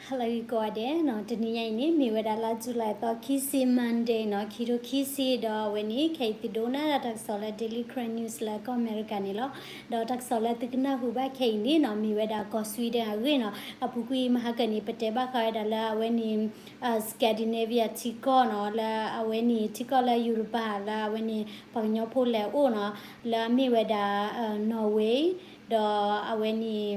ဟါလၢဂ့ၤကိးဂၤဒဲးနီၤ, တနံၤညါအံၤန့ၣ် မ့ၢ်ဝဲဒၣ်လါ July သီ ခံဆံ Monday နီၤ, ခံထိခံဆံ, ဒီးအဝဲန့ၣ် ခဲအံၤသုဒိးနၣ်တၢ်ကစီၣ်လၢ Daily Karen News လၢကီၢ်အမဲရကၤန့ၣ်လီၤ. ဒီးတၢ်ကစီၣ်လၢသုကနၢ်ဟူဘၣ်ခဲအံၤန့ၣ်နီၤ, မ့ၢ်ဝဲဒၣ်ကီၢ် Sweden အဂ့ၢ်နီၤ. အပူၤကွံာ်မဟါကၢန့ၣ် ပတဲဘၣ်ဃးဝဲဒၣ်လၢအဝဲန့ၣ် Scandinavia ထံကီၢ်နီၤ, လၢအဝဲန့ၣ် ထံကီၢ်လၢယူရပၤ လၢအဝဲန့ၣ် ပှၤကညီဖိလဲၤအိၣ်နီၤ, လၢအမ့ၢ်ဝဲဒၣ် Norway ဒီးအဝဲန့ၣ်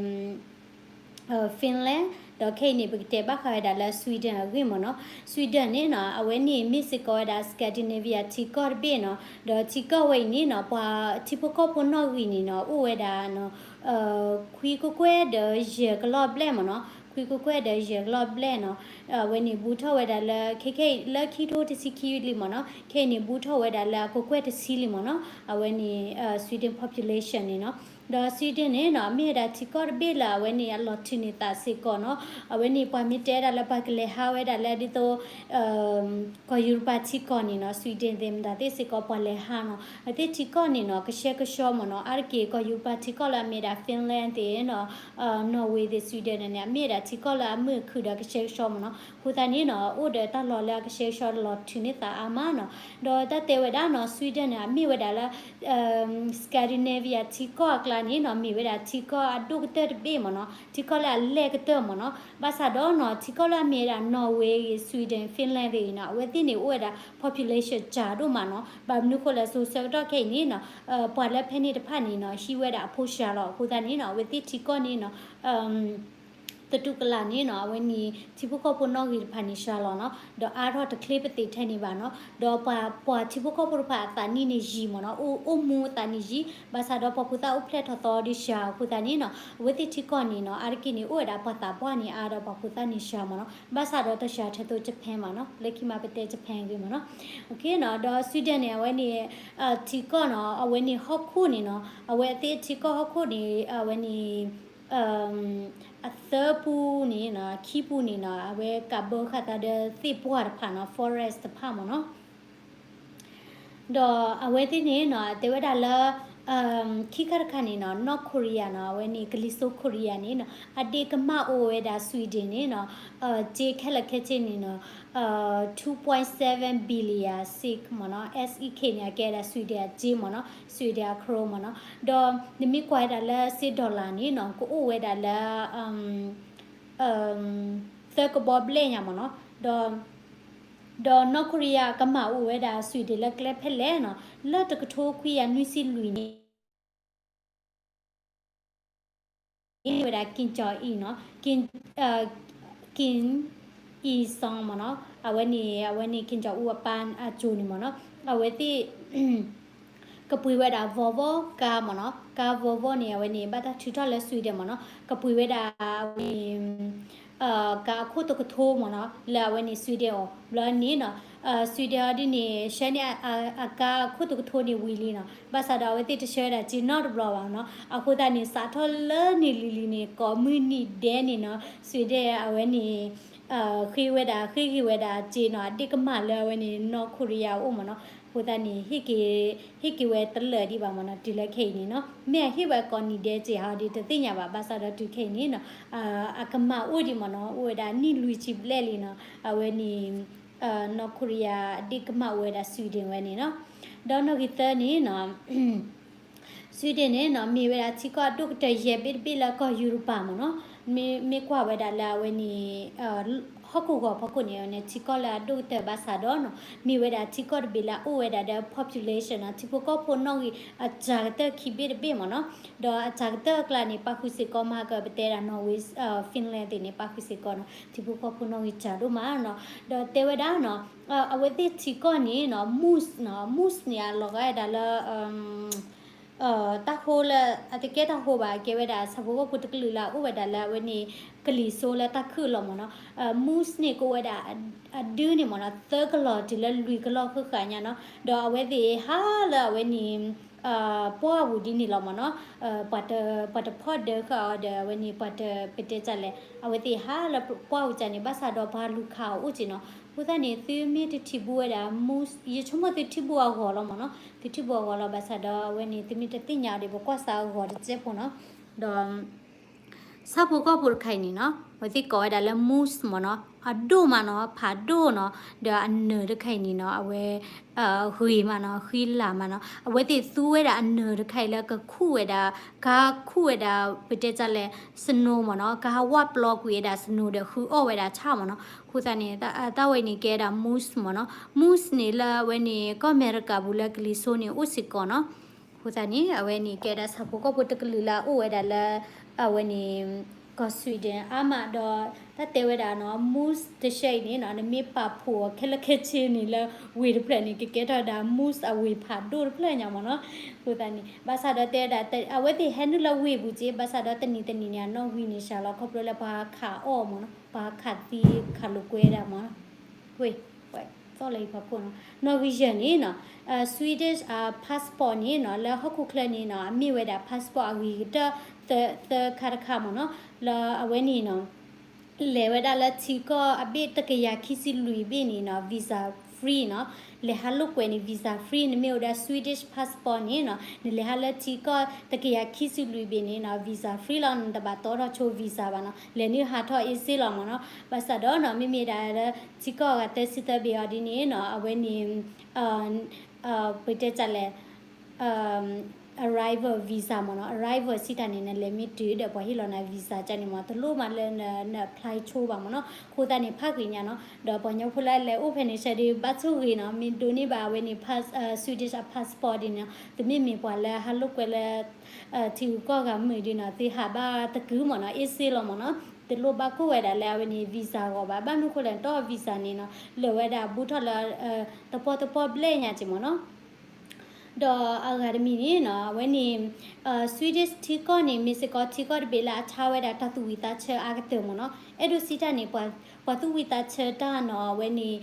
Finland, ဒီးခဲအံၤန့ၣ် ပကတဲဘၣ်ဃးဝဲဒၣ်လၢ Sweden အဂ့ၢ်မ့ၢ်နီၤ. Sweden န့ၣ်နီၤ, အဝဲန့ၣ်မ့ၢ်စ့ၢ်ကီးဝဲဒၣ် Scandinavia ထံကီၢ်တဘ့ၣ်နီၤ, ဒီးထံကီၢ်ဝဲအံၤန့ၣ်နီၤ, ပှၤထံဖိကီၢ်ဖိနီၣ်ဂံၢ်န့ၣ်နီၤ, အိၣ်ဝဲဒၣ် ခွံကကွဲၢ်ဒီးယဲၢ်ကလီၢ်ဘျဲၣ်မ့ၢ်နီၤ, ခွံကကွဲၢ်ဒီးယဲၢ်ကလီၢ်ဘျဲၣ်နီၤ. အဝဲန့ၣ်ဘူးထီၣ်ဝဲဒၣ်လၢ ခဲခဲအံၤ လၢခံထိတဆံခံလံမ့ၢ်နီၤ, ခဲအံၤန့ၣ် ဘူးထီၣ်ဝဲဒၣ်လၢအကကွဲၢ်တဆံလံမ့ၢ်နီၤ, အဝဲန့ၣ် Sweden population န့ၣ်နီၤ. ဒီး Sweden န့ၣ်နီၤ, မ့ၢ်ဝဲဒၣ်ထံကီၢ်တဘ့ၣ်လၢအဝဲန့ၣ် အလီၤထုးန့ၢ်သးစ့ၢ်ကီးနီၤ. အဝဲန့ၣ် ပှၤမ့ၢ်တဲဒၣ်လၢပှၤကလဲၤဟးဝဲဒၣ်လၢဒ်သိး ကီၢ်ယူရပၤထံကီၢ်န့ၣ်နီၤ, Sweden သ့ၣ်မတၤသ့ၣ်စ့ၢ်ကီးပှၤလဲၤဟးနီၤ. အဝဲသ့ၣ်ထံကီၢ်န့ၣ်နီၤ, ကဆှဲကဆှီမ့ၢ်နီၤ, အါတက့ၢ်ကီၢ်ယူရပၤထံကီၢ်လၢအမ့ၢ်ဒၣ် Finland သ့ၣ်နီၤ, Norway သ့ၣ် Sweden န့ၣ် အမ့ၢ်ဝဲဒၣ်ထံကီၢ်လၢအမုာ်ခုၣ်ဒီးကဆှဲကဆှီမ့ၢ်နီၤ. အဃိသတးန့ၣ်နီၤ, အိၣ်ဒီးတၢ်လီၢ်လၢအကဆှဲကဆှီလီၤထုးန့ၢ်သးအါမးနီၤ. ဒီးတၢ်တဲဝဲဒၣ်နီၤ, Sweden န့ၣ် အမ့ၢ်ဝဲဒၣ်လၢ Scandinavia ထံကီၢ်အကျါန့ၣ်နီၤ, မ့ၢ်ဝဲဒၣ်ထံကီၢ်အဒိၣ်ကတၢၢ်တဘ့ၣ်မ့ၢ်နီၤ, ထံကီၢ်လၢအလဲၢ်ကတၢၢ်မ့ၢ်နီၤ. ဘၣ်ဆၣ်ဒီးနီၤ, ထံကီၢ်လၢအမ့ၢ်ဝဲဒၣ် Norway ဂ့ၤ Sweden Finland ဂ့ၤနီၤ, အဝဲသ့ၣ်န့ၣ် အိၣ်ဝဲဒၣ် population စှၤဒိၣ်မးနီၤ. ဘၣ်မနုၤဃိလဲၣ်, စိၤဆၢကတီၢ်ခဲအံၤန့ၣ်နီၤ, ပှၤလၢဖဲန့ၣ်တဖၣ်န့ၣ်နီၤ, ဟံးဝဲဒၣ်အဖိစှၤလီၤ. အဃိသတးန့ၣ်နီၤ, အဝဲသ့ၣ်ထံကီၢ်န့ၣ်နီၤ သတူၢ်ကလာ်န့ၣ်နီၤ, အဝဲန့ၣ် ထံဖိကီၢ်ဖိနီၣ်ဂံၢ်တဖၣ်န့ၣ်စှၤလီၤနီၤ, ဒီးအါထီၣ်တချ့ပသ့ၣ်ထဲန့ၣ်ဘၣ်နီၤ. ဒီးပှၤ ပှၤထံဖိကီၢ်ဖိတဖၣ်အသးနံၣ်န့ၣ်ယံာ်မ့ၢ်နီၤ, အိၣ် အိၣ်မူအသးနံၣ်ယံာ်, ဘၣ်ဆၣ်ဒီးပှၤဖိသၣ်အိၣ်ဖျဲၣ်ထီၣ်သီဒ်စှၤအဃိသတးန့ၣ်နီၤ, အဝဲသ့ၣ်ထံကီၢ်န့ၣ်နီၤ, အါတက့ၢ်န့ၣ် အိၣ်ဝဲဒၣ်ပှၤသးပှၢ်န့ၣ်အါဒီးပှၤဖိသၣ်န့ၣ်စှၤမ့ၢ်နီၤ, ဘၣ်ဆၣ်ဒီးတစှၤထဲသိး Japan ဘၣ်နီၤ, လၢခံမးပတဲ Japan အဂ့ၢ်မ့ၢ်နီၤ. ဒီး Sweden န့ၣ် အဝဲန့ၣ် ထံကီၢ်နီၤ, အဝဲန့ၣ်ဟီၣ်ခိၣ်န့ၣ်နီၤ, အဝဲသ့ၣ်ထံကီၢ်ဟီၣ်ခိၣ်န့ၣ် အဝဲန့ၣ် အသၢပူန့ၣ်နီၤ, ခံပူန့ၣ်နီၤ, အဝဲကးဘၢဃာ်သးဒီးသ့ၣ်ပှၢ်တဖၣ်နီၤ, forest တဖၣ်မ့ၢ်နီၤ. ဒီးအဝဲသ့ၣ်န့ၣ်နီၤ, တဲဝဲဒၣ်လၢ ခံခါတခါန့ၣ်နီၤ, North Korea နီၤ, အဝဲန့ၣ် ကလံၤစိး Korea န့ၣ်နီၤ, အဒ့ၣ်ကမၣ်အိၣ်ဝဲဒၣ် Sweden န့ၣ်နီၤ, စ့ခဲလၢာ်ခဲဆ့န့ၣ်နီၤ, two point seven billion SEK မ့ၢ်နီၤ, SEK န့ၣ် အကဲဒၣ် Sweden အစ့မ့ၢ်နီၤ, Sweden အ crore မ့ၢ်နီၤ. ဒီးနမ့ၢ်ကွၢ်ဝဲဒၣ်လၢစ့ dollar န့ၣ်နီၤ, ကအိၣ်ဝဲဒၣ်လၢ သၢကဘီဘျဲၣ်ညါမ့ၢ်နီၤ. ဒီး ဒီး North Korea ကမၣ်အိၣ်ဝဲဒၣ် Sweden လၢကျဲဖဲလဲၣ်နီၤ, လၢတကထိခွံကယၤနွံဆံလွံၢ်န့ၣ် ဝဲဒၣ် Kim Jong Il နီၤ, Kim Kim Il Sung မ့ၢ်နီၤ, အဝဲန့ၣ် အဝဲန့ၣ် Kim Jong Un အပၢ်အစိၤန့ၣ်မ့ၢ်နီၤ, အဝဲသ့ၣ် ကပှ့ၤဝဲဒၣ် Volvo ကါမ့ၢ်နီၤ, ကါ Volvo န့ၣ် အဝဲန့ၣ် ဘၣ်တၢ်ထုးထီၣ်လၢ Sweden မ့ၢ်နီၤ, ကပှ့ၤဝဲဒၣ် အဝဲန့ၣ် ကါအခိၣ်တကထိမ့ၢ်နီၤ, လၢအဝဲန့ၣ် Sweden အီၤ, ဘျီန့ၣ်နီၤ, Sweden အီၤဒ်န့ၣ် ဆှၢန့ၢ်အကါအခိၣ်တကထိန့ၣ်ဝံၤလံနီၤ, ဘၣ်ဆၣ်ဒီးအဝဲသ့ၣ်တဆှၢဝဲဒၣ်စ့နီတဘျီဘၣ်နီၤ, အဃိသတးန့ၣ် စးထီၣ်လၢနံၣ်လံၤလံၤန့ၣ် ကိးမုၢ်နံၤဒဲးန့ၣ်နီၤ, Sweden အဝဲန့ၣ် ဃ့ဝဲဒၣ် ဃ့က့ၤဝဲဒၣ်စ့နီၤ, အဒ့ၣ်ကမၣ်လၢအဝဲန့ၣ် North Korea အအိၣ်မ့ၢ်နီၤ, အဃိသတးန့ၣ် ဟ့ၣ်က့ၤ ဟ့ၣ်က့ၤဝဲတလၢာ်ဒံးဘၣ်မ့ၢ်နီၤ, တုၤလၢခဲအံၤန့ၣ်နီၤ, မ့ၢ်အဟ့ၣ်ဝဲကိးနံၤဒဲးစ့ဟီဒ်တသ့ၣ်ညါဘၣ်, ဘၣ်ဆၣ်ဒီးတုၤခဲအံၤန့ၣ်နီၤ, အကမၣ်အိၣ်ဒံးမ့ၢ်နီၤ, အိၣ်ဝဲဒၣ်နံၣ်လွံၢ်ဆံဘျဲၣ်လံနီၤ, အဝဲန့ၣ် North Korea အဒ့ၣ်ကမၣ်အိၣ်ဝဲဒၣ် Sweden ဝဲန့ၣ်နီၤ, ဒီးနီၣ်ဂံၢ်သၢန့ၣ်နီၤ Sweden န့ၣ်နီၤ မ့ၢ်ဝဲဒၣ်ထံကီၢ်အဒိၣ်ကတၢၢ်ယဲၢ်ဘ့ၣ်တဘ့ၣ်လၢကီၢ်ယူရပၤမ့ၢ်နီၤ, မ့ၢ်ကွၢ်ဝဲဒၣ်လၢအဝဲန့ၣ် ဟီၣ်ခိၣ်ဂီၤဖီခိၣ်န့ၣ် အဝဲန့ၣ် ထံကီၢ်လၢအဒိၣ်ကတၢၢ်ဘၣ်ဆၣ်ဒီးနီၤ, မ့ၢ်ဝဲဒၣ်ထံကီၢ်တဘ့ၣ်လၢအအိၣ်ဝဲဒၣ်ဒီး population နီၤ, ထံဖိကီၢ်ဖိနီၣ်ဂံၢ်အစှၤကတၢၢ်ခံဘ့ၣ်တဘ့ၣ်မ့ၢ်နီၤ, ဒီးအစှၤကတၢၢ်အကျါန့ၣ် ပာ်ဃုာ်စ့ၢ်ကီးမးကပတဲဒၣ် Norway, Finland သ့ၣ်န့ၣ် ပာ်ဃုာ်စ့ၢ်ကီးနီၤ, ထံဖိကီၢ်ဖိနီၣ်ဂံၢ်စှၤဒိၣ်မးနီၤ, ဒီးတဲဝဲဒၣ်နီၤ အဝဲသ့ၣ်ထံကီၢ်န့ၣ်နီၤ moose နီၤ, moose န့ၣ် အလီၤဂာ်ဝဲဒၣ်လၢ တၢ်ဟိလၢ အတကဲတၢ်ဟိဘၣ်, အကဲဝဲဒၣ်ဆၣ်ဖိကီၢ်ဖိတကလုာ်လၢအအိၣ်ဝဲဒၣ်လၢအဝဲန့ၣ် ကလံၤစိးလၢတၢ်ခုၣ်လီၤမ့ၢ်နီၤ, moose န့ၣ်ကအိၣ်ဝဲဒၣ် အဒုန့ၣ်မ့ၢ်နီၤ သၢကလီၤတုၤလၢလွံၢ်ကလီၤဃၣ်ဃၣ်ညါနီၤ, ဒီးအဝဲသ့ၣ်ဟးလၢအဝဲန့ၣ် ပှၢ်ပူၤဒ်န့ၣ်လီၤမ့ၢ်နီၤ, ပှၤတဖီၣ်ဒၢဃာ်အီၤဒီးအဝဲန့ၣ် ပှၤတပတဲတၢ်လဲၣ်, အဝဲသ့ၣ်ဟးလၢပှၢ်ပူၤကၢန့ၣ် ဘၣ်ဆၣ်ဒီးပှၤလူၤခးအီၤအိၣ်က့နီၤ, အဃိသတးန့ၣ် သုမ့ၢ်တထံၣ်ဘူးဝဲဒၣ် moose, ယဆိကမိၣ်သုထံၣ်ဘူးအဂီၤလီၤမ့ၢ်နီၤ, သုထံၣ်ဘူးအဂီၤလီၤ, ဘၣ်ဆၣ်ဒီးအဝဲန့ၣ် သုမ့ၢ်တသ့ၣ်ညါအီၤဒီး ပကွၢ်စးအဂီၤတစဲးဖိနီၤ, ဒီး ဆၣ်ဖိကီၢ်ဖိတခါအံၤန့ၣ်နီၤ အဝဲသ့ၣ်ကိးဝဲဒၣ်လၢ moose မ့ၢ်နီၤ, အဒိၣ်မးနီၤ, ဖးဒိၣ်နီၤ, ဒီးအနၢၤတခါအံၤန့ၣ်နီၤ အဝဲ ဂ့ၤမးနီၤ, ဃံလၤမးနီၤ, အဝဲသ့ၣ်သူဝဲဒၣ်အနၢၤတခါအံၤလၢကခူၣ်ဝဲဒၣ်, ကခူၣ်ဝဲဒၣ် ပတဲတၢ်လဲၣ် snow မ့ၢ်နီၤ, ကဝၢ်ပျီကွံာ်ဝဲဒၣ် snow ဒီးဃုအီၣ်ဝဲဒၣ်ဆၣ်မ့ၢ်နီၤ. အဃိသတးန့ၣ် တၢ်ဝဲအံၤန့ၣ်ကဲဒၣ် moose မ့ၢ်နီၤ, moose န့ၣ်လၢအဝဲန့ၣ် ကီၢ်အမဲရကၤပူၤလၢကလံၤစိန့ၣ်အိၣ်စ့ၢ်ကီးနီၤ. အဃိသတးန့ၣ် အဝဲန့ၣ်ကဲဒၣ်ဆၣ်ဖိကီၢ်ဖိတကလုာ်လၢအအိၣ်ဝဲဒၣ်လၢ အဝဲန့ၣ် ကီၢ် Sweden အါမးဒီး တၢ်တဲဝဲဒၣ်နီၤ moose တဆၢအံၤန့ၣ်နီၤ နမ့ၢ်ပာ်ဖှိၣ်အီၤခဲလၢာ်ခဲဆ့န့ၣ်လၢဝ့ၢ်တဖျၢၣ်န့ၣ် ကကဲထီၣ်ဝဲဒၣ် moose အဝ့ၢ်ဖးဒိၣ်တဖျၢၣ်ညါမ့ၢ်နီၤ. အဃိသတးန့ၣ် ဘၣ်ဆၣ်ဒီးတဲဝဲဒၣ် အဝဲသ့ၣ်ဟဲနုာ်လၢဝ့ၢ်ပူၤက့ ဘၣ်ဆၣ်ဒီးတနံၤတနံၤန့ၣ် အနီၣ်ဂံၢ်န့ၣ်စှၤလီၤ ခီဖျိလၢပှၤခးအီၣ်မ့ၢ်နီၤ, ပှၤခးသံခးလိာ်ကွဲဒၣ်မ့ၢ်နီၤ. ဝ့ၢ် သီၣ်လၢဟံၣ်ဖီခိၣ်နီၤ နီၣ်ဂံၢ်ယဲၢ်န့ၣ်နီၤ Swedish passport န့ၣ်နီၤ လၢဟီၣ်ခိၣ်ချၢန့ၣ်နီၤ အမ့ၢ်ဝဲဒၣ် passport အဂ့ၤကတၢၢ် သၢခါတခါမ့ၢ်နီၤ, လၢအဝဲန့ၣ်နီၤ လဲၤဝဲဒၣ်လၢထံကီၢ်အဘ့ၣ်တကယၤခံဆံလွံၢ်ဘ့ၣ်န့ၣ်နီၤ visa free နီၤ, လဲၤဟးလိာ်ကွဲန့ၣ် visa free နမ့ၢ်အိၣ်ဒီး Swedish passport န့ၣ်နီၤ နလဲၤဟးလၢထံကီၢ်တကယၤခံဆံလွံၢ်ဘ့ၣ်န့ၣ်နီၤ visa free လီၤ နတဘၣ်တီထီၣ်ဆိ visa ဘၣ်နီၤ, လဲၤနုာ်ဟးထီၣ် easy လီၤမ့ၢ်နီၤ. ဘၣ်ဆၣ်ဒီးနီၤ မ့မ့ၢ်ဒၣ်လၢထံကီၢ်အဂၤသၢဆံသၢဘ့ၣ်အီၤဒ်န့ၣ်နီၤ အဝဲန့ၣ် ပတဲတၢ်လဲၣ် arrival visa မ့ၢ်နီၤ, arrival စံးတၢ်န့ၣ် နလဲၤမ့ၢ်တုၤဒီး ပှၤဟ့ၣ်လီၤနၤ visa ကန့ၣ်မ့ၢ် တလိၣ်မးလၢန apply ဆိဘၣ်မ့ၢ်နီၤ. အဃိသတးန့ၣ် ဖးဂ့ၤညါနီၤ, ဒီးပှၤကညီဖိလၢအလဲၤအိၣ်ဖဲန့ၣ်ဆၢဒီး ဘၣ်ဆိၣ်ဂ့ၤနီၤ, မ့ၢ်ဒိးန့ၢ်ဘၣ်အဝဲန့ၣ် Swedish အ passport ဒ်န့ၣ်နီၤ, သုမ့မ့ၢ်ပှၤလၢဟးလိာ်ကွဲလၢ ထံဂုၤကီၢ်ဂၤမုာ်ဒ်နီၤ သုဟးဘၣ်တကုာ်မ့ၢ်နီၤ, easy လီၤမ့ၢ်နီၤ, တလိၣ်ဘၣ်ကိၢ်ဝဲဒၣ်လၢအဝဲန့ၣ် visa အဂီၢ်ဘၣ်. ဘၣ်မနုၤဃိလဲၣ် တီၢ် visa န့ၣ်နီၤ လၢာ်ဝဲဒၣ်ဘူးထီၣ်လၢ တပီၢ်တပီၢ်ဘျဲၣ်ညါက့မ့ၢ်နီၤ. ဒီးအဂၤတမံၤန့ၣ်နီၤ အဝဲန့ၣ် Swedish ထံကီၢ်န့ၣ် မ့ၢ်စ့ၢ်ကီးထံကီၢ်တဘ့ၣ်လၢအဆါဝဲဒၣ်တၢ်သူၣ်ဝံၣ်သးဆၢအါကတၢၢ်မ့ၢ်နီၤ. အဲၣ်ဒိးစံးတၢ်န့ၣ် ပှၤသူၣ်ဝံၣ်သးဆၢတၢ်နီၤ အဝဲန့ၣ်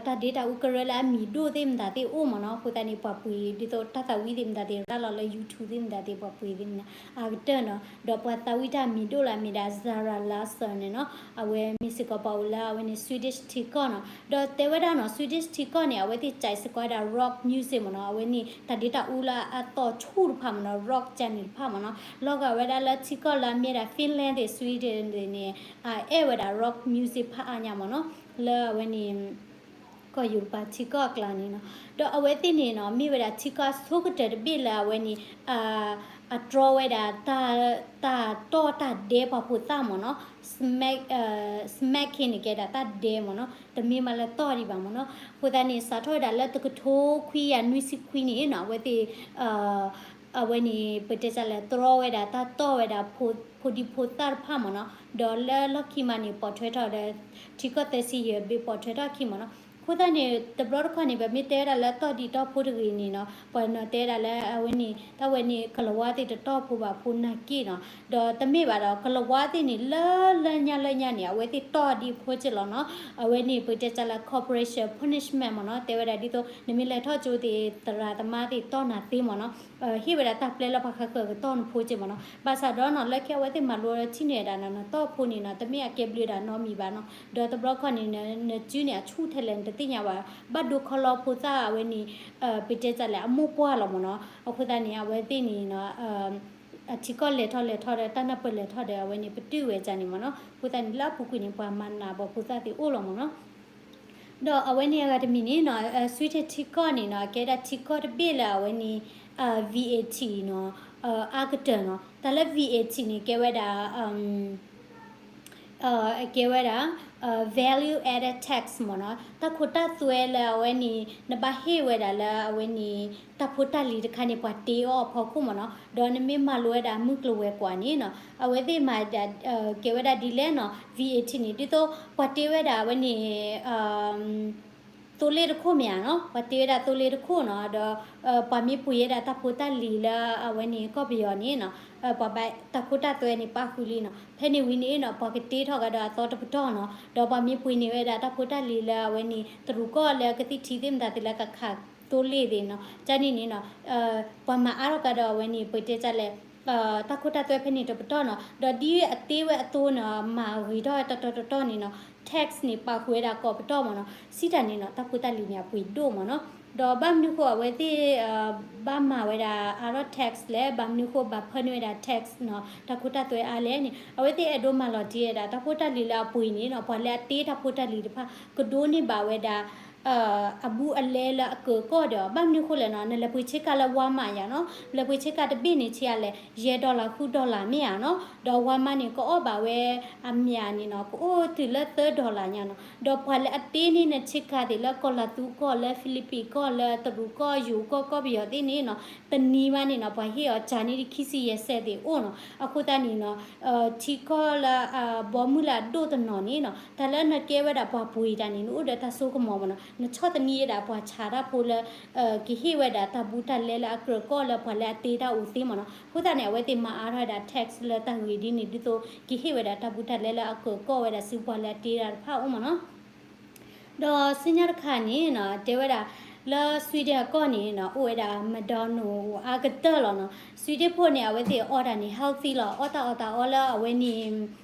တၢ်ဒ့တၢ်အူကရၢလၢအမံၤဒိၣ်သ့ၣ်မတၤသ့ၣ်အိၣ်မ့ၢ်နီၤ. အဃိသတးန့ၣ် ပှၤပှ့ၤဒ်သိးတၢ်သးဝံၣ်သ့ၣ်မတၤသ့ၣ်ရၤလီၤလၢ YouTube သ့ၣ်မတၤသ့ၣ် ပှၤပှ့ၤသ့ၣ်မတၤ အါကတၢၢ်နီၤ. ဒီးပှၤသးဝံၣ်တၢ်မံၤဒိၣ်လၢအမ့ၢ်ဒၣ် Zara Larsson န့ၣ်နီၤ, အဝဲမ့ၢ်စ့ၢ်ကီးပှၤအိၣ်လၢအဝဲန့ၣ် Swedish ထံကီၢ်နီၤ. ဒီးတဲဝဲဒၣ်နီၤ Swedish ထံကီၢ်န့ၣ် အဝဲသ့ၣ်စဲးစ့ၢ်ကီးဝဲဒၣ် rock music မ့ၢ်နီၤ, အဝဲန့ၣ် တၢ်ဒ့တၢ်အူလၢအသီၣ်ဆူၣ်တဖၣ်မ့ၢ်နီၤ, rock ကန့ၣ်တဖၣ်မ့ၢ်နီၤ. လီၤဂာ်ဝဲဒၣ်လၢထံကီၢ်လၢအမ့ၢ်ဒၣ် Finland သ့ၣ် Sweden သ့ၣ်န့ၣ် အအဲၣ်ဝဲဒၣ် rock music ဖးအါညါမ့ၢ်နီၤ, လၢအဝဲန့ၣ် ကီၢ်ယူရပၤထံကီၢ်အကျါန့ၣ်နီၤ. ဒီးအဝဲသ့ၣ်န့ၣ်နီၤ မ့ၢ်ဝဲဒၣ်ထံကီၢ်အဆိကတၢၢ်တဘ့ၣ်လၢအဝဲန့ၣ် အတြီဝဲဒၣ် တၢ်တီၢ်တၢ်ဒဲပှၤဖိသၣ်မ့ၢ်နီၤ, smack, smack န့ၣ်ကဲဒၣ်တၢ်ဒဲမ့ၢ်နီၤ, တမ့ၢ်မးလၢတီၢ်ဒံးဘၣ်မ့ၢ်နီၤ. အဃိသတးန့ၣ် စးထီၣ်ဝဲဒၣ်လၢတကထိခွံကယၤနွံဆံခွံန့ၣ်နီၤ အဝဲသ့ၣ် အဝဲန့ၣ် ပတဲတၢ်လဲၣ် တြီဝဲဒၣ်တၢ်တီၢ်ဝဲဒၣ် ဖိဒံဖိသၣ်တဖၣ်မ့ၢ်နီၤ, ဒီးလၢလီၢ်ခံမးန့ၣ် ပိာ်ထွဲထီၣ်ဒီး ထံကီၢ်သၢဆံယဲၢ်ဘ့ၣ်ပိာ်ထွဲထီၣ်အခံမ့ၢ်နီၤ. အဃိသတးန့ၣ် တဘျီတခီၣ်န့ၣ် ပမ့ၢ်တဲဝဲဒၣ်လၢတီၢ်ဒံးတီၢ်ဖိတဂ့ၤန့ၣ်နီၤ ပှၤနီၤတဲဒၣ်လၢအဝဲန့ၣ် တၢ်ဝဲန့ၣ် ကလၤဝါသ့ၣ်တတီၢ်ဖိဘၣ်ဖိနာ်က့နီၤ, ဒီးတမ့ၢ်ဘၣ်ဒီး ကလၤဝါသ့ၣ်န့ၣ် လၢလၢညါလၢညါန့ၣ် အဝဲသ့ၣ်တီၢ်ဒံးဖိက့လီၤနီၤ. အဝဲန့ၣ် ပတဲတၢ်လၢ corporation punishment မ့ၢ်နီၤ, တဲဝဲဒၣ်ဒ်သိး နမ့ၢ်လဲၤထီၣ်ကၠိသ့ၣ် သရၣ်သမါသ့ၣ်တီၢ်နၤသ့မ့ၢ်နီၤ, ဟ့ၣ်ဝဲဒၣ်တၢ်ပျဲလၢပှၤဃၣ်ဃၣ်ကတီၢ်နဖိက့မ့ၢ်နီၤ. ဘၣ်ဆၣ်ဒီးနီၤ လၢခံအဝဲသ့ၣ်မၤလိထံၣ်န့ၢ်ဝဲဒၣ်နီၤ နတီၢ်ဖိန့ၣ်နီၤ တမ့ၢ်အကဲဘျုးဒၣ်နီတမံၤဘၣ်နီၤ, ဒီးတဘျီခီန့ၣ် နစုန့ၣ်အဆူၣ်ထဲလဲၣ် နတသ့ၣ်ညါဘၣ်, ဘၣ်ဒိခီလီဖိသၣ်အဝဲန့ၣ် ပတဲတၢ်လဲၣ် အမိၢ်ပှၢ်လီၤမ့ၢ်နီၤ. အဃိသတးန့ၣ် အဝဲသ့ၣ်န့ၣ်နီၤ အထံကီၢ်လဲၤထီၣ်လဲၤထီၣ်ဒီး တၢ်နၢ်ပၢၢ်လဲၤထီၣ်ဒီး အဝဲန့ၣ် ပတုာ်ဝဲဒ်န့ၣ်မ့ၢ်နီၤ. အဃိသတးန့ၣ် လၢအပူၤကွံာ်န့ၣ် ပှၤမၤနးဘၣ်ဖိသၣ်သ့ၣ်အိၣ်လီၤမ့ၢ်နီၤ. ဒီးအဝဲန့ၣ်အဂၤတမံၤန့ၣ်နီၤ Sweden ထံကီၢ်န့ၣ်နီၤ ကဲဒၣ်ထံကီၢ်တဘ့ၣ်လၢအဝဲန့ၣ် VAT နီၤ အါကတၢၢ်နီၤ. တၢ်လၢ VAT န့ၣ် ကဲဝဲဒၣ် ကဲဝဲဒၣ် value added tax မ့ၢ်နီၤ, တၢ်ခိတၢ်သွဲလၢအဝဲန့ၣ် နဘၣ်ဟ့ၣ်ဝဲဒၣ်လၢအဝဲန့ၣ် တၢ်ဖိတၢ်လံၤတခါန့ၣ် ပှၤတ့အီၤအဖီခိၣ်မ့ၢ်နီၤ, ဒီးနမ့ၢ်မၤလိဝဲဒၣ်မုၢ်ကျိၤဝဲၤကွာ်န့ၣ်နီၤ အဝဲသ့ၣ်မၤဒၣ် ကဲဝဲဒၣ်ဒ်လဲၣ်နီၤ VAT န့ၣ် ဒ်သိးပှၤတ့ဝဲဒၣ်အဝဲန့ၣ် သိလ့ၣ်တခိၣ်မ့ၢ်ဧါနီၤ, ပှၤတ့ဝဲဒၣ်သိလ့ၣ်တခိၣ်နီၤ, ဒီး ပှၤမ့ၢ်ပှ့ၤဝဲဒၣ်တၢ်ဖိတၢ်လံၤလၢအဝဲန့ၣ်ကီၢ်ပယီၤန့ၣ်နီၤ, ပှၤဘၣ်တၢ်ခိတၢ်သွဲန့ၣ်ပာ်ဃုာ်လံနီၤ, ဖဲန့ၣ်ဝံၤန့ၣ်နီၤ ပှၤကတ့ထီၣ်ကဒီးအသီတပတီၢ်နီၤ, ဒီးပှၤမ့ၢ်ပှ့ၤန့ၢ်ဝဲဒၣ်တၢ်ဖိတၢ်လံၤလၢအဝဲန့ၣ် တရူးကီၢ်လၢကသံၣ်ထံသ့ၣ်မတၤသ့ၣ်လၢကခးသိလ့ၣ်သ့ၣ်နီၤ, ကန့ၣ်န့ၣ်နီၤ ပှၤမၤအါထီၣ်ကဒီးအဝဲန့ၣ် ပတဲတၢ်လဲၣ် တၢ်ခိတၢ်သွဲဖဲန့ၣ်တပတီၢ်နီၤ, ဒီးဒ်အတ့ဝဲအသိနီၤ မၤဂ့ၤထီၣ်တတီၤတတီၤန့ၣ်နီၤ tax န့ၣ်ပာ်ဃုာ်ဝဲဒၣ်ကိးပတီၢ်မ့ၢ်နီၤ, စံးတၢ်န့ၣ်နီၤ တၢ်ဖိတၢ်လံၤန့ၣ်အပှ့ၤဒိၣ်မ့ၢ်နီၤ. ဒီးဘၣ်မနုၤဃိအဝဲသ့ၣ် ဘၣ်မၤဝဲဒၣ်အါထီၣ် tax လဲၣ်, ဘၣ်မနုၤဃိဘၣ်ဖၢနုာ်ဝဲဒၣ် tax နီၤ, တၢ်ခိတၢ်သွဲအါလဲၣ်န့ၣ် အဝဲသ့ၣ်အဲၣ်ဒိးမၤလီၤတံၢ်ဝဲဒၣ် တၢ်ဖိတၢ်လံၤလၢအပှ့ၤန့ၣ်နီၤ, ပှၤလၢအတ့တၢ်ဖိတၢ်လံၤတဖၣ် ကဒိးန့ၢ်ဘၣ်ဝဲဒၣ် အဘူးအလဲလၢအကၢၤကီၢ်ဒီး ဘၣ်မနုၤဃိလဲၣ်နီၤ, နလဲၤပှ့ၤဆ့ကၤလၢ Walmart ယၤနီၤ, လဲၤပှ့ၤဆ့ကၤတဘ့ၣ်န့ၣ် ဆံးအါလဲၣ် ယဲၢ် dollar ဃု dollar မ့ၢ်ဧါနီၤ, ဒီး Walmart န့ၣ် ကအီၣ်ဘၣ်ဝဲအမံၤန့ၣ်နီၤ, ကအိၣ်တုၤလၢသၢ dollar ညါနီၤ, ဒီးပှၤလၢအတ့န့ၢ်နဆ့ကၤသ့ၣ်လၢကီၢ်လၤသူကီၢ် လၢ Philippines ကီၢ် လၢတရူးကီၢ် ယိၤကီၢ် ကီၢ်ပယီၤသ့ၣ်န့ၣ်နီၤ, တနံၤဘၣ်န့ၣ်နီၤ ပှၤဟ့ၣ်အီၤကၢန့ၢ်ဒံးခံဆံယဲၢ်စဲးသ့ၣ်အိၣ်နီၤ, အဃိသတးန့ၣ်နီၤ ထံကီၢ်လၢ ဘီမုၢ်လၢအဒိၣ်တနီၤန့ၣ်နီၤ, တၢ်လၢနကဲဝဲဒၣ်ပှၤပှ့ၤတၢ်န့ၣ် နအိၣ်ဒီးတၢ်စိကမီၤမ့ၢ်နီၤ, နဆီၣ်သနံးဝဲဒၣ်ပှၤဆးတၢ်ဖိလၢ ကဟ့ၣ်ဝဲဒၣ်တၢ်ဘူးတၢ်လဲလၢအကြၢးကီၢ်လၢပှၤလၢအတ့တၢ်အိၣ်သ့မ့ၢ်နီၤ, အဃိသတးန့ၣ် အဝဲသ့ၣ်မၤအါထီၣ်ဝဲဒၣ် tax လၢတၢ်ဂ့ၢ်ဒ်န့ၣ် ဒ်သိးကဟ့ၣ်ဝဲဒၣ်တၢ်ဘူးတၢ်လဲလၢအကြၢးကီၢ်ဝဲဒၣ်ဆူပှၤလၢအတ့တၢ်တဖၣ်အိၣ်မ့ၢ်နီၤ. ဒီးဆူညါတခါန့ၣ်နီၤ တဲဝဲဒၣ် လၢ Sweden အကီၢ်န့ၣ်နီၤ အိၣ်ဝဲဒၣ် McDonald အိၣ်အါကတၢၢ်လီၤနီၤ, Sweden ဖိန့ၣ် အဝဲသ့ၣ်အီၣ်တၢ်န့ၣ် healthy လီၤ, အီၣ်တၢ်အီၣ်တၢ်အီလၢအဝဲန့ၣ်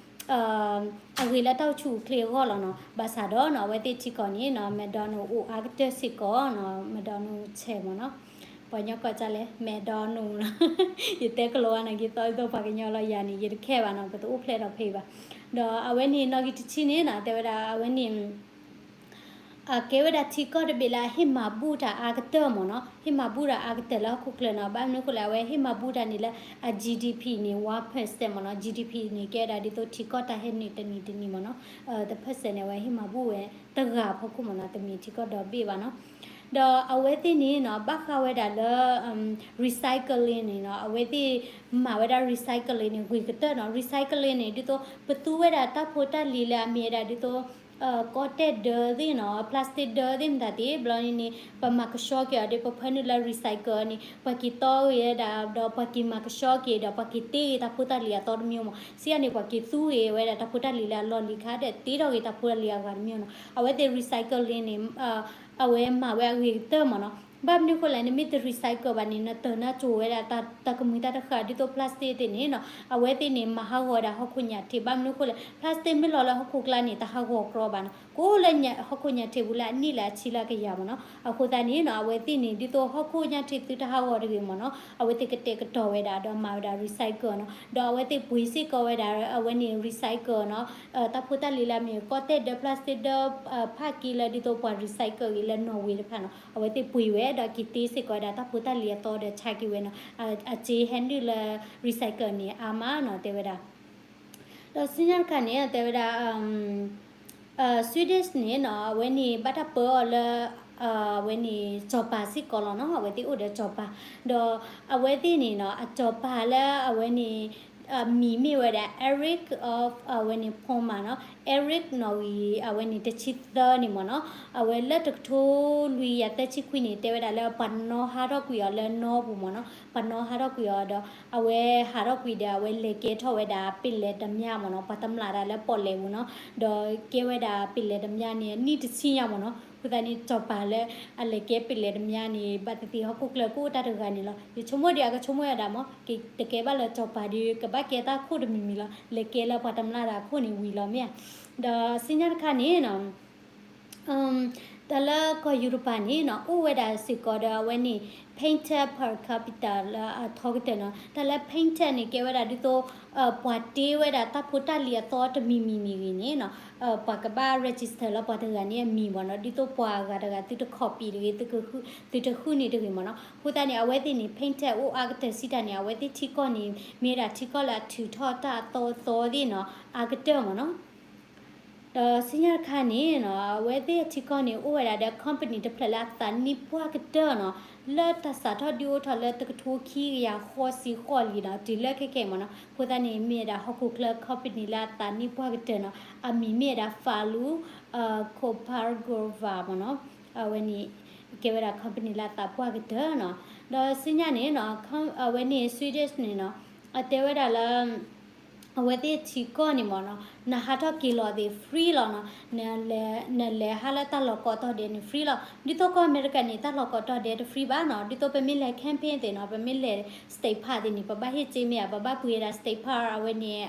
အဂ့ၤလၢတၢ်အိၣ်ဆူၣ်အိၣ်ချ့အဂီၢ်လီၤနီၤ, ဘၣ်ဆၣ်ဒီးနီၤ အဝဲသ့ၣ်ထံကီၢ်န့ၣ်နီၤ McDonald အိၣ်အါကတၢၢ်စ့ၢ်ကီးနီၤ, McDonald ဆဲးမ့ၢ်နီၤ, ပှၤကညီကိးဒ်လဲၣ် McDonald နီၤ, ယတဲကလီၤဝါနီၤ ယသီဒ်သိးပှၤကညီလီၤယၤန့ၣ် ယတခဲဘၣ်နီၤ, ပတအိၣ်ဖျဲၣ်ထီၣ်ဖဲအံၤဘၣ်, ဒီးအဝဲန့ၣ်နီၣ်ဂံၢ်တဆံန့ၣ်နီၤ တဲဝဲဒၣ်အဝဲန့ၣ် အကဲဝဲဒၣ်ထံကီၢ်တဘ့ၣ်လၢအဟ့ၣ်မၤဘူၣ်တၢ်အါကတၢၢ်မ့ၢ်နီၤ, ဟ့ၣ်မၤဘူၣ်တၢ်အါကတၢၢ်လၢဟီၣ်ခိၣ်ချၢနီၤ, ဘၣ်မနုၤဃိလဲၣ် အဝဲဟ့ၣ်မၤဘူၣ်တၢ်န့ၣ်လၢအ GDP န့ၣ် one percent မ့ၢ်နီၤ, GDP န့ၣ် ကဲဝဲဒၣ်ဒ်သိးထံကီၢ်တၢ်ဟဲနုာ်တနံၤတနံၤမ့ၢ်နီၤ, တ percent န့ၣ် အဝဲဟ့ၣ်မၤဘူၣ်ဝဲတဂၤအဖီခိၣ်မ့ၢ်နီၤ, တမ့ၢ်ထံကီၢ်ဒီဘ့ၣ်ဘၣ်နီၤ, ဒီးအဝဲသ့ၣ်န့ၣ်နီၤ ဘၣ်ဃးဝဲဒၣ်လၢ recycling န့ၣ်နီၤ, အဝဲသ့ၣ်မၤဝဲဒၣ် recycling န့ၣ် ဂ့ၤကတၢၢ်နီၤ, recycling န့ၣ် ဒ်သိး ပသူဝဲဒၣ်တၢ်ဖိတၢ်လံၤလၢအမ့ၢ်ဝဲဒၣ်ဒ်သိး ကီၢ်တဲၣ်ဒၢသ့ၣ်နီၤ, plastic ဒၢသ့ၣ်မတၤသ့ၣ် ဘျီန့ၣ်န့ၣ် ပမၤကဆှီက့ၤအီၤဒီး ပဖၢနုာ်လၢ recycle န့ၣ် ပှၤက့ၤတီဂ့ၤဝဲဒၣ် ဒီးပှၤက့ၤမၤကဆှီက့ၤ ဒီးပှၤက့ၤတ့ဂ့ၤတၢ်ဖိတၢ်လံၤအသီတမံၤမ့ၢ်, စံးယၤန့ၣ် ပှၤက့ၤသူဂ့ၤဝဲဒၣ်တၢ်ဖိတၢ်လံၤလၢအလီၢ်လံၤခါဒီး တ့ထီၣ်ဂ့ၤတၢ်ဖိတၢ်လံၤအဂၤတမံၤနီၤ, အဝဲသ့ၣ် recycling န့ၣ် အဝဲမၤဝဲအဂ့ၤကတၢၢ်မ့ၢ်နီၤ, ဘၣ်မနုၤဃိလဲၣ် နမ့ၢ်တ recycle ဘၣ်န့ၣ် နတၢၤနါကၠိၤဝဲဒၣ် တၢ်ကမှံၤတၢ်တဃၣ် ဒ်သိး plastic သ့ၣ်န့ၣ်နီၤ, အဝဲသ့ၣ်န့ၣ် မၤဟးဂီၤဝဲဒၣ်ဟီၣ်ခိၣ်ညၣ်ထံး, ဘၣ်မနုၤဃိလဲၣ် plastic မ့ၢ်လီၤလၢဟီၣ်ခိၣ်ကျါန့ၣ် တဟးဂီၤကြီဘၣ်နီၤ, ကအိၣ်လၢဟီၣ်ခိၣ်ညၣ်ထံးပူၤလၢအနံၣ်လၢအဆံလၢအကယၤမ့ၢ်နီၤ, အဃိသတးန့ၣ်နီၤ အဝဲသ့ၣ်န့ၣ် ဒ်သိးဟီၣ်ခိၣ်ညၣ်ထံးသုတဟးဂီၤတဂ့ၤမ့ၢ်နီၤ, အဝဲသ့ၣ်ကတဲာ်ကတီၤဝဲဒၣ်ဒီးမၤဝဲဒၣ် recycle နီၤ, ဒီးအဝဲသ့ၣ်ပှ့ၤစ့ၢ်ကီးဝဲဒၣ် အဝဲန့ၣ် recycle နီၤ, တၢ်ဖိတၢ်လံၤလၢအမ့ၢ်ကီၢ်တဲၣ်ဒၢ plastic ဒၢ ဖးက့လၢဒ်သိးပှၤ recycle ဂ့ၤလၢ Norway တဖၣ်နီၤ, အဝဲသ့ၣ်ပှ့ၤဝဲဒီးက့ၤတ့စ့ၢ်ကီးဝဲဒၣ်တၢ်ဖိတၢ်လံၤအသီဒီးဆါက့ၤဝဲနီၤ, အစ့ဟဲနုာ်လၢ recycle န့ၣ်အါမးနီၤ တဲဝဲဒၣ်. ဒီးဆူညါတခါန့ၣ် တဲဝဲဒၣ် Swedish န့ၣ်နီၤ အဝဲန့ၣ်ဘၣ်တၢ်ပၢအီၤလၢ အဝဲန့ၣ်စီၤပၤစ့ၢ်ကီးလီၤနီၤ, အဝဲသ့ၣ်အိၣ်ဒီးစီၤပၤ, ဒီးအဝဲသ့ၣ်န့ၣ်နီၤ အစီၤပၤလၢအဝဲန့ၣ် အမံၤမ့ၢ်ဝဲဒၣ် Erik of အဝဲန့ၣ် Palma နီၤ, Erik နီၣ်ဂံၢ် အဝဲန့ၣ်တဆံသၢန့ၣ်မ့ၢ်နီၤ, အဝဲလၢတကထိလွံၢ်ကယၤသၢဆံခွံန့ၣ် တဲဝဲဒၣ်လၢပှၤနီၣ်ဟးထီၣ်ကွံာ်အီၤလၢနီပူၤမ့ၢ်နီၤ, ပှၤနီၣ်ဟးထီၣ်ကွံာ်အီၤဒီး အဝဲဟးထီၣ်ကွံာ်ဒီး အဝဲလဲၤကဲထီၣ်ဝဲဒၣ်ပ့ၤလဲၤတမျၢ်မ့ၢ်နီၤ, ပှၤတမျၢ်တၢ်လၢပီၣ်လဲၣ်ပူၤနီၤ, ဒီးကဲဝဲဒၣ်ပ့ၤလဲၤတမျၢ်န့ၣ် နံၣ်တဆံညါမ့ၢ်နီၤ, အဃိသတးန့ၣ် စီၤပၤလၢအလဲၤကဲပ့ၤလဲၤတမျၢ်န့ၣ် ဘၣ်သ့ၣ်သ့ၣ်ဟီၣ်ခိၣ်ချၢကအိၣ်တၢ်တဂၤန့ၣ်လီၤ, ယဆိကမိၣ်ဒီးအကဆိကမိၣ်ဝဲဒၣ်မ့ၢ် ကတကဲဘၣ်လၢစီၤပၤဒီး ကဘၣ်ကဲတၢ်ခိၣ်တမံၤမံၤလီၤ, လဲၤကဲလၢပှၤတမျၢ်တၢ်အခိၣ်န့ၣ်ဝံၤလီၤမ့ၢ်ဧါ, ဒီးဆူညါတခါန့ၣ်နီၤ တၢ်လၢကီၢ်ယူရပၤန့ၣ်နီၤ အိၣ်ဝဲဒၣ်စ့ၢ်ကီးဒီးအဝဲန့ၣ် painter per capita လၢအထီကတၢၢ်နီၤ, တၢ်လၢ painter န့ၣ် ကဲဝဲဒၣ်ဒ်သိး ပှၤတ့ဝဲဒၣ်တၢ်ဖိတၢ်လံၤအသီတမံၤမံၤမံၤဂ့ၤန့ၣ်နီၤ, ပှၤကဘၣ် register လၢပှၤတဂၤန့ၣ်အမံၤမ့ၢ်နီၤ, ဒ်သိးပှၤအဂၤတဂၤ သုတ copy တဂ့ၤ, သုတဃုန့ၢ်တဂ့ၤမ့ၢ်နီၤ, အဃိသတးန့ၣ် အဝဲသ့ၣ်န့ၣ် painter အိၣ်အါကတၢၢ်စံးတၢ်န့ၣ် အဝဲသ့ၣ်ထံကီၢ်န့ၣ် မ့ၢ်ဝဲဒၣ်ထံကီၢ်လၢအထုးထီၣ်တၢ်အသီအသီသ့ၣ်နီၤ အါကတၢၢ်မ့ၢ်နီၤ. ဒီးဆူညါတခါန့ၣ်နီၤ အဝဲသ့ၣ်ထံကီၢ်န့ၣ် အိၣ်ဝဲဒၣ်ဒီး company တဖျၢၣ်လၢအသးနံၣ်ပှၢ်ကတၢၢ်နီၤ, လၢတၢ်စးထီၣ်ဒုးအိၣ်ထီၣ်လၢတကထိခံကယၤဃိးဆံဃိးလံနီၤ တုၤလၢခဲကနံၣ်အံၤမ့ၢ်နီၤ, အဃိသတးန့ၣ် မ့ၢ်ဝဲဒၣ်ဟီၣ်ခိၣ်ချၢ company လၢအသးနံၣ်ပှၢ်ကတၢၢ်နီၤ, အမံၤမ့ၢ်ဝဲဒၣ် Falu Kopargova မ့ၢ်နီၤ, အဝဲန့ၣ် ကဲဝဲဒၣ် company လၢအသးပှၢ်ကတၢၢ်နီၤ, ဒီးဆူညါန့ၣ်နီၤ အဝဲန့ၣ် Swedish န့ၣ်နီၤ အတဲဝဲဒၣ်လၢ အဝဲသ့ၣ်ထံကီၢ်န့ၣ်မ့ၢ်နီၤ နဟးထီၣ်က့ၤလီၤသ့ၣ် free လီၤနီၤ. နလဲၤဟးလၢတၢ်လီၢ်ကိးတီၤဒဲးန့ၣ် free လီၤ. ဒ်သိးကီၢ်အမဲရကၤန့ၣ် တၢ်လီၢ်ကိးတီၤဒဲးတ free ဘၣ်နီၤ. ဒ်သိးပမ့ၢ်လဲၤ campaign သ့ၣ်နီၤ, ပမ့ၢ်လဲၤ state park သ့ၣ်န့ၣ် ပဘၣ်ဟ့ၣ်စ့မ့ၢ်ဧါ, ပဘၣ်ပှ့ၤဝဲဒၣ် state park အဝဲန့ၣ်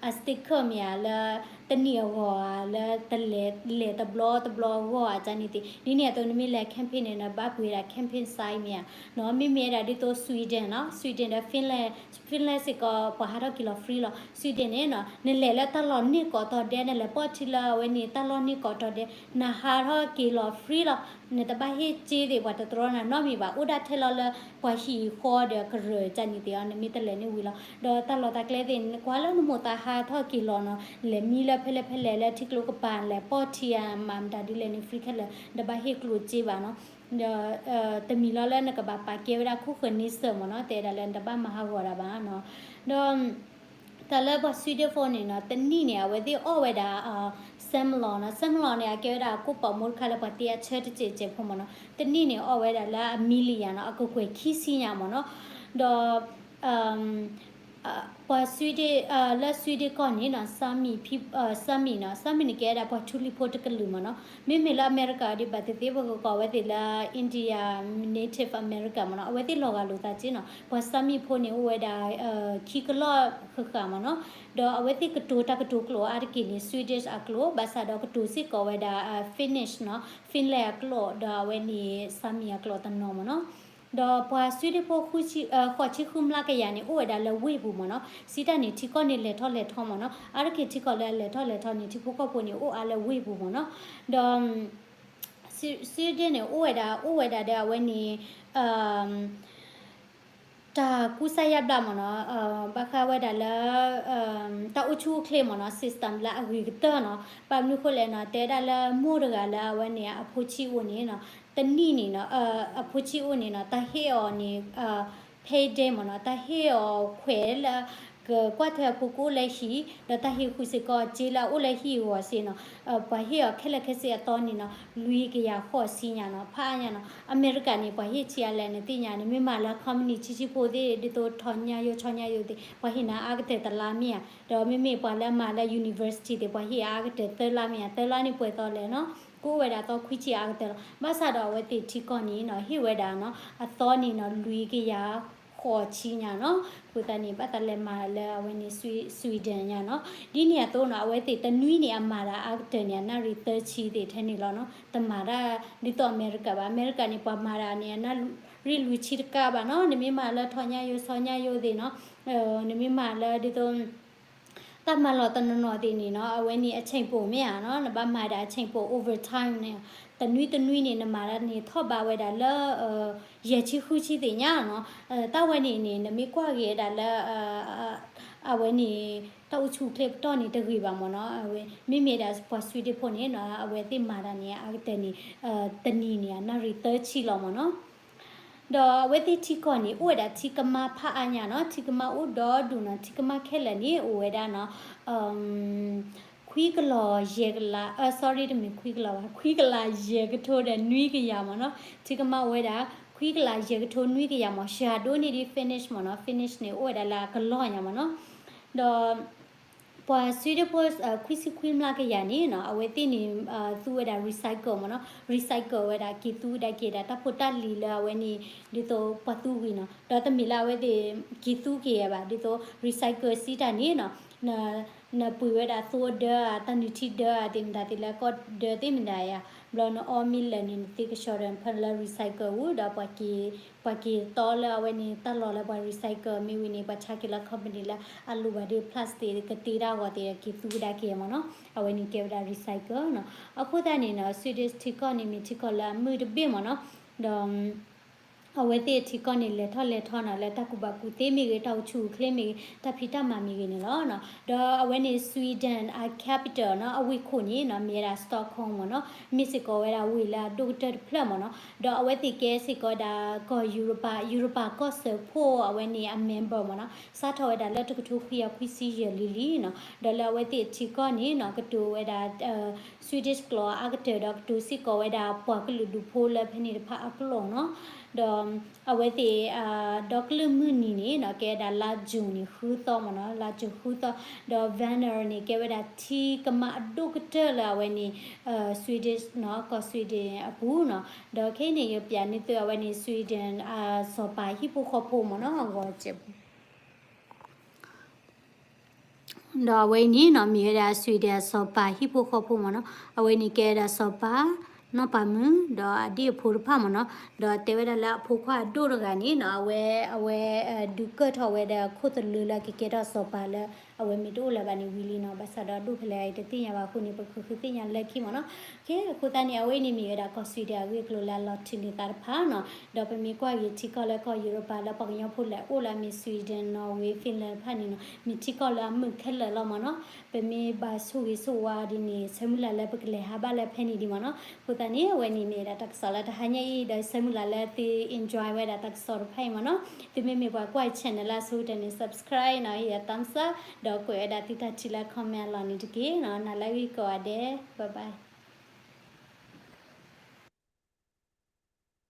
အ sticker မ့ၢ်ဧါ, လၢတနံၣ်အဂီၢ်ဧါ, လၢတလဲၤတဘျီတဘျီအဂီၢ်ဧါန့ၣ်သ့ၣ်. ဒ်န့ၣ်အသိး နမ့ၢ်လဲၤ campaign န့ၣ် နဘၣ်ပှ့ၤဒၣ် campaign sign မ့ၢ်ဧါနီၤ. မ့မ့ၢ်ဝဲဒၣ်ဒ်သိး Sweden နီၤ, Sweden ဒီး Finland, Finland စ့ၢ်ကီး ပှၤဟးထီၣ်က့ၤလီၤ free လီၤ. Sweden န့ၣ်နီၤ နလဲၤလၢတၢ်လီၢ်န့ၢ်ကိးတီၤဒဲး, နလဲၤပိာ်ထံလၢအဝဲန့ၣ် တၢ်လီၢ်န့ၢ်ကိးတီၤဒဲး, နဟးထီၣ်က့ၤလီၤ free လီၤ. နတဘၣ်ဟ့ၣ်စ့သ့ၣ် ပှၤတတြီနၤနီတမံၤဘၣ်. အိၣ်ဒၣ်ထဲလီၤလၢ ပှၤဟံၣ်ဃီဒီးကရၢၢ်န့ၣ်သ့ၣ်အီၤ, နမ့ၢ်တလဲၤန့ၣ်ဝံၤလီၤ. ဒီးတၢ်လီၢ်တၢ်ကျဲသ့ၣ် နကွၢ်လၢနမိၢ်သးဟးထီၣ်က့ၤလီၤနီၤ, လဲၤမံလၢဖဲလဲၣ်ဖဲလဲၣ် လၢထံကျိကပၤ လဲၤပိာ်ထံဧါ မၤမတၤဒ်လဲၣ်န့ၣ် free ခဲလၢာ်, နတဘၣ်ဟ့ၣ်ကျိၣ်စ့ဘၣ်နီၤ. ဒီးတမံၤလီၤလၢနကဘၣ်ပာ်ကဲဝဲဒၣ်ခိၣ်ဃၢၤန့ဆၢၣ်မ့ၢ်နီၤ, တဲဒၣ်လၢနတဘၣ်မၤဟးဂီၤဒၣ်ဘၣ်နီၤ. ဒီး တၢ်လၢပှၤ Sweden ဖိန့ၣ်နီၤ, တနံၣ်န့ၣ် အဝဲသ့ၣ်အီၣ်ဝဲဒၣ် semla နီၤ. Semla န့ၣ် အကဲဝဲဒၣ်ကိၣ်ပာ်မိၢ်တခါလၢပှၤတ့အဆၢတစဲးစဲးဖိမ့ၢ်နီၤ. တနံၣ်န့ၣ် အီၣ်ဝဲဒၣ်လၢအ million နီၤ, အကကွဲၢ်ခံဆံညါမ့ၢ်နီၤ. ဒီး ပှၤ Sweden လၢ Sweden ကီၢ်န့ၣ်နီၤ, Sami, Sami နီၤ, Sami န့ၣ် ကဲဝဲဒၣ်ပှၤထူလံၤဖိတကလုာ်မ့ၢ်နီၤ. မ့မ့ၢ်လၢအမဲရကၤဒ်ဘၣ်သ့ၣ်သ့ၣ် ပကကိးအဝဲသ့ၣ်လၢ India, Native America မ့ၢ်နီၤ, အဝဲသ့ၣ်လီၤဂာ်လိာ်သးက့နီၤ. ပှၤ Sami ဖိန့ၣ် အိၣ်ဝဲဒၣ် ခံကလီၢ်ဃၣ်ဃၣ်မ့ၢ်နီၤ. ဒီးအဝဲသ့ၣ်ကတိၤတၢ်ကတိၤကျိာ်အါတက့ၢ်န့ၣ် Swedish အကျိာ်, ဘၣ်ဆၣ်ဒီးကတိၤစ့ၢ်ကီးဝဲဒၣ် Finnish နီၤ, Finland အကျိာ်, ဒီးအဝဲန့ၣ် Sami အကျိာ်တနီၤမ့ၢ်နီၤ. ဒီးပှၤ Sweden ဖိ ဃိးဆံဃုမျးကယၤန့ၣ် အိၣ်ဝဲဒၣ်လၢဝ့ၢ်ပူၤမ့ၢ်နီၤ. စံးတၢ်န့ၣ် ထံကီၢ်န့ၣ်လဲၤထီၣ်လဲၤထီမ့ၢ်နီၤ. အါတက့ၢ်ထံကီၢ်လၢအလဲၤထီၣ်လဲၤထီန့ၣ် ထံဖိကီၢ်ဖိန့ၣ် အိၣ်အါလၢဝ့ၢ်ပူၤမ့ၢ်နီၤ. ဒီး Sweden န့ၣ် အိၣ်ဝဲဒၣ် အိၣ်ဝဲဒၣ်ဒီးအဝဲန့ၣ် တၢ်ကူစါယါဘျါမ့ၢ်နီၤ, ဘၣ်ဃးဝဲဒၣ်လၢ တၢ်အိၣ်ဆူၣ်အိၣ်ချ့မ့ၢ်နီၤ, system လၢအဂ့ၤကတၢၢ်နီၤ. ဘၣ်မနုၤဃိလဲၣ်နီၤ, တဲဒၣ်လၢမိၢ်တဂၤလၢအဝဲန့ၣ် အဖိဆံးအိၣ်န့ၣ်နီၤ, တနံၣ်န့ၣ်နီၤ, အဖိဆံးအိၣ်န့ၣ်နီၤ, တၢ်ဟ့ၣ်အီၤန့ၣ် payday မ့ၢ်နီၤ, တၢ်ဟ့ၣ်အီၤခွဲးလၢ ကကွၢ်ထွဲအဖိကအိၣ်လၢဟံၣ်, ဒီးတၢ်ဟ့ၣ်ဃုာ်စ့ၢ်ကီးစ့လၢအအိၣ်လၢဟံၣ်အဂီၢ်စ့ၢ်နီၤ. ပှၤဟ့ၣ်အီၤခဲလၢာ်ခဲဆ့အသီန့ၣ်နီၤ, လွံၢ်ကယၤဃိးဆံညါနီၤ, ဖးအါညါနီၤ. အမဲရကၤန့ၣ် ပှၤဟ့ၣ်ဆံးအါလဲၣ် နသ့ၣ်ညါ, နမ့ၢ်မၤလၢ company ဆံးဆံးဖိသ့ၣ် ဒ်သိးထီၣ်ညါယိ ဆီညါယိသ့ၣ် ပှၤဟ့ၣ်နၤအါကတၢၢ်တလါမ့ၢ်ဧါ. ဒီးမ့မ့ၢ်ပှၤလၢအမၤလၢ university သ့ၣ် ပှၤဟ့ၣ်အါကတၢၢ်သၢလါမ့ၢ်ဧါ, သၢလါန့ၣ်ပှဲၤသီလဲၣ်နီၤ, ကအိၣ်ဝဲဒၣ်သီခွံဆံအါကတၢၢ်လီၤ. ဘၣ်ဆၣ်ဒီးအဝဲသ့ၣ်ထံကီၢ်န့ၣ်နီၤ, ဟ့ၣ်ဝဲဒၣ်နီၤ, အသီန့ၣ်နီၤ, လွံၢ်ကယၤဃိးဆံညါနီၤ. အဃိသတးန့ၣ် ဘၣ်သးလဲၤမၤလၢအဝဲန့ၣ် Sweden ညါနီၤ. ဒ်န့ၣ်အသိးနီၤ, အဝဲသ့ၣ်တနွံန့ၣ် အမၤတၢ်အါကတၢၢ်န့ၣ် အနၣ်ရံၣ်သၢဆံသ့ၣ်ထဲန့ၣ်လီၤနီၤ. တမၤတၢ်ဒ်သိးအမဲရကၤဘၣ်. အမဲရကၤန့ၣ် ပှၤမၤတၢ်န့ၣ် အနၣ်ရံၣ်လွံၢ်ဆံတကးဘၣ်နီၤ. နမ့ၢ်မၤလၢထီၣ်ညါယိ ဆီညါယိသ့ၣ်နီၤ, နမ့ၢ်မၤလၢဒ်သိး တၢ်မၤလီၤတနီၤနီၤသ့ၣ်န့ၣ်နီၤ, အဝဲန့ၣ်အဆဲးပိာ်မ့ၢ်ဧါနီၤ, နဘၣ်မၤဒၣ်အဆဲးပိာ် overtime န့ၣ်, တနွံတနွံန့ၣ် နမၤဒၣ်န့ၣ် ထီၣ်ဘးဝဲဒၣ်လၢ ယဲၢ်ဆံဃုဆံသ့ၣ်ညါနီၤ. တၢ်ဝဲန့ၣ်န့ၣ် နမ့ၢ်ကွၢ်က့ၤဝဲဒၣ်လၢ အဝဲန့ၣ် တၢ်အိၣ်ဆူၣ်အိၣ်ချ့ပတီၢ်န့ၣ်တဂ့ၤဘၣ်မ့ၢ်နီၤ. အဝဲ မ့မ့ၢ်ဒၣ်ပှၤ Sweden ဖိန့ၣ်နီၤ, အဝဲသ့ၣ်မၤတၢ်န့ၣ် အါကတၢၢ်န့ၣ် တနံၤန့ၣ် အနၣ်ရံၣ်သၢဆံလီၤမ့ၢ်နီၤ. ဒီးအဝဲသ့ၣ်ထံကီၢ်န့ၣ် အိၣ်ဝဲဒၣ်ထံကမါဖးအါညါနီၤ, ထံကမါအိၣ်ဒီဒူၣ်နီၤ, ထံကမါခဲလၢာ်န့ၣ် အိၣ်ဝဲဒၣ်နီၤ, ခွံကလီၤယဲၢ်ကလး, အ sorry တမ့ၢ်ခွံကလီၤဘၣ်, ခွံကလးယဲၢ်ကထိဒီးနွံကယၤမ့ၢ်နီၤ, ထံကမါအိၣ်ဝဲဒၣ် ခွံကလးယဲၢ်ကထိနွံကယၤမ့ၢ်, စှၤဒိၣ်န့ၢ်ဒ် Finnish မ့ၢ်နီၤ, Finnish န့ၣ် အိၣ်ဝဲဒၣ်လၢအကလီၢ်ညါမ့ၢ်နီၤ, ဒီး ပှၤ Sweden ဖိ ခွံဆံခွံမျးကယၤန့ၣ်နီၤ, အဝဲသ့ၣ်န့ၣ် သူဝဲဒၣ် recycle မ့ၢ်နီၤ, recycle ဝဲဒၣ် က့ၤသူဝဲဒၣ်က့ၤဒၣ်တၢ်ဖိတၢ်လံၤလၢအဝဲန့ၣ် ဒ်သိးပှၤသူဝံၤနီၤ, ဒီးတမ့ၢ်လၢအဝဲသ့ၣ်က့ၤသူက့ၤဘၣ်, ဒ်သိး recycle စံးတၢ်န့ၣ်နီၤ, နပှ့ၤဝဲဒၣ်သိဒၢဧါ, တၢ်နုၢ်ထံဒၢဧါ, သ့ၣ်မတၤသ့ၣ်လၢကီၢ်ဒၢသ့ၣ်မတၤဧါ, ဘျီနအီမ့ၢ်လၢာ်န့ၣ် နသ့ကဆှီဒီးနဖၢလၢ recycle ဝံၤ ဒီးပှၤက့ၤ ပှၤက့ၤတီလၢအဝဲန့ၣ် တၢ်လီၢ်လၢပှၤ recycle မ့ၢ်ဝံၤန့ၣ် ပှၤဆါက့ၤလၢ company လၢအလိၣ်ဘၣ်ဒီး plastic ကတ့တၢ်အဂီၢ်သ့ၣ် က့ၤသူကဒါက့ၤမ့ၢ်နီၤ, အဝဲန့ၣ်ကဲဝဲဒၣ် recycle နီၤ. အဃိသတးန့ၣ်နီၤ Swedish ထံကီၢ်န့ၣ်မ့ၢ်ထံကီၢ်လၢအမုာ်တဘ့ၣ်မ့ၢ်နီၤ, ဒီး အဝဲသ့ၣ်ထံကီၢ်န့ၣ် လဲၤထီၣ်လဲၤထီနီၤ လၢတၢ်ကူၣ်ဘၣ်ကူၣ်သ့မ့ၢ်ဂ့ၤ, တၢ်အိၣ်ဆူၣ်အိၣ်ချ့မ့ၢ်ဂ့ၤ, တၢ်ဖံးတၢ်မၤမ့ၢ်ဂ့ၤန့ၣ်လီၤ. ဒီးအဝဲန့ၣ် Sweden အ capital နီၤ အဝ့ၢ်ခိၣ်န့ၣ်နီၤ မ့ၢ်ဝဲဒၣ် Stockholm မ့ၢ်နီၤ, မ့ၢ်စ့ၢ်ကီးဝဲဒၣ်ဝ့ၢ်လၢအဒိၣ်ကတၢၢ်တဖျၢၣ်မ့ၢ်နီၤ. ဒီးအဝဲသ့ၣ်ကဲစ့ၢ်ကီးဒၣ်ကီၢ် Europa, Europa ကီၢ်စၢဖှိၣ်အဝဲန့ၣ် အ member မ့ၢ်နီၤ, စးထီၣ်ဝဲဒၣ်လၢတကထိခွံကယၤခွံဆံယဲၢ်လံလံနီၤ. ဒီးလၢအဝဲသ့ၣ်ထံကီၢ်န့ၣ်နီၤ ကတိၤဝဲဒၣ် Swedish ကျိာ်အါကတၢၢ် ဒီးကတိၤစ့ၢ်ကီးဝဲဒၣ်ပှၤကလုာ်ဒူၣ်ဖိလၢဖဲန့ၣ်တဖၣ်အကျိာ်နီၤ. ဒီးအဝဲသ့ၣ် ဒီကလုာ်မုၢ်နံၤန့ၣ်နီၤ ကဲဝဲဒၣ်လါယူၤန့ၣ်ဃုသီမ့ၢ်နီၤ, လါယူၤဃုသီ, ဒီး Vänern န့ၣ် ကဲဝဲဒၣ်ထံကမးအဒိၣ်ကတၢၢ်လၢအဝဲန့ၣ် Swedish နီၤ, ကီၢ် Sweden အပူၤနီၤ. ဒီးခဲအံၤန့ၣ် ယပျးန့ၢ်သုအဝဲန့ၣ် Sweden စီၤပၤဟံၣ်ဖိဃီဖိမ့ၢ်နီၤ, အဂီၢ်စဲးပူၤ ဒီးအဝဲအံၤန့ၣ်နီၤ မ့ၢ်ဝဲဒၣ် Sweden စီၤပၤဟံၣ်ဖိဃီဖိမ့ၢ်နီၤ. အဝဲန့ၣ်ကဲဝဲဒၣ်စီၤပၤ နီၢ်ပၤမုၣ် ဒီးအဒ့ၣ်အဖိတဖၣ်မ့ၢ်နီၤ. ဒီးတဲဝဲဒၣ်လၢအဖိခွါအဒိၣ်တဂၤန့ၣ်နီၤ အဝဲ အဝဲ ဒုးကၢၢ်ထီၣ်ဝဲဒီးခိၣ်သလုးလၢကကဲထီၣ်စီၤပၤလၢ အဝဲမ့ၢ်တအိၣ်လၢၤဘၣ်န့ၣ်ဝံၤလံနီၤ. ဘၣ်ဆၣ်ဒီးဒိၣ်ဖဲလဲၣ်တသ့ၣ်ညါဘၣ်အဃိန့ၣ် ပကဃုသ့ၣ်ညါလၢခံမ့ၢ်နီၤ. ကဲ အဃိသတးန့ၣ် အဝဲအံၤန့ၣ်မ့ၢ်ဝဲဒၣ်ကီၢ် Sweden အဂ့ၢ်အကျိၤလၢအလီၤထုးန့ၢ်သးတဖၣ်နီၤ. ဒီးပမ့ၢ်ကွၢ်က့ၤထံကီၢ်လၢကီၢ်ယူရပၤလၢပှၤကညီဖိလဲၤအိၣ်လၢအမ့ၢ် Sweden, Norway, Finland တဖၣ်န့ၣ်နီၤ မ့ၢ်ထံကီၢ်လၢအမုာ်ခဲလၢာ်လီၤမ့ၢ်နီၤ. ပမ့ၢ်ဘၣ်ဆိၣ်ဂ့ၤဆိၣ်ဝါဒ်န့ၣ် ဆၢမုၢ်လၢ်လၢပကလဲၤဟးဘၣ်လၢဖဲန့ၣ်ဒံးမ့ၢ်နီၤ. အဃိသတးန့ၣ် အဝဲန့ၣ်မ့ၢ်ဝဲဒၣ်တၢ်ကစီၣ်လၢတဟါညါအံၤ ဒီးဆၢမုၢ်လၢ်လၢသု enjoy ဝဲဒၣ်တၢ်ကစီၣ်တဖၣ်အံၤမ့ၢ်နီၤ. သုမ့မ့ၢ်ပှၤကွၢ် channel လၢအဆိကတၢၢ်န့ၣ် subscribe နီၤ, ဟ့ၣ်ယၤ thumbs up ဒီးကွဲးဝဲဒၣ်သုတၢ်ထံၣ်လၢ comment အလီၢ်န့ၣ်တက့ၢ်နီၤ. နၤလၢအဂ့ၤကိးဂၤဒဲး bye bye.